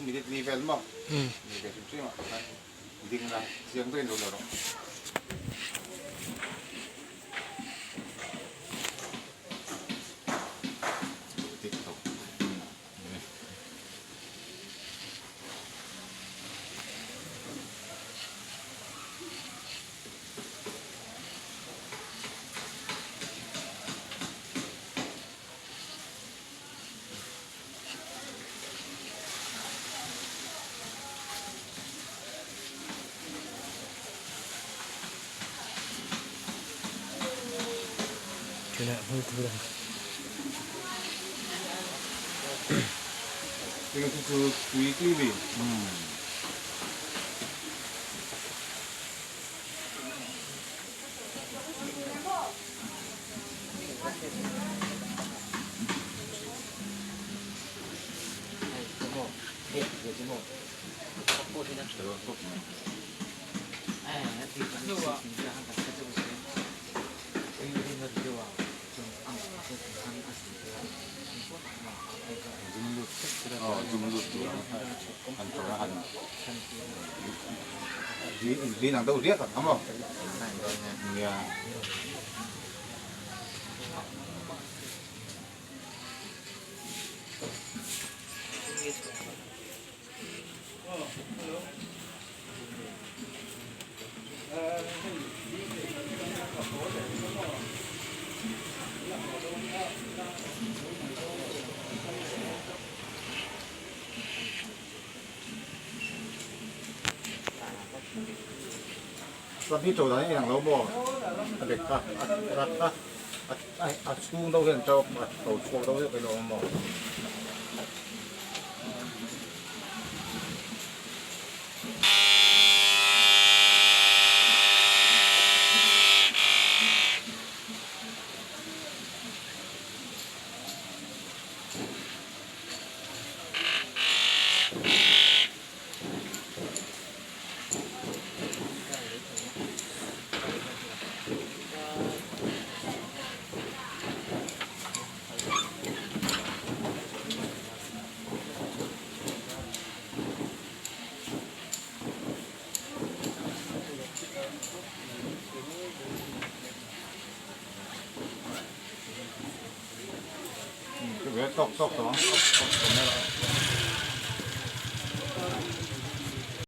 minute ni vel maw? Ni ve hrim hrim ah khan ding la chiang deuhin lo la rawh. TikTok. Chuan hi to dan a inang lo maw? A bek kha a rat kha a chhung deuh hian to a to chhuak deuh deuh ilo maw? Tawk tawk tawh ang.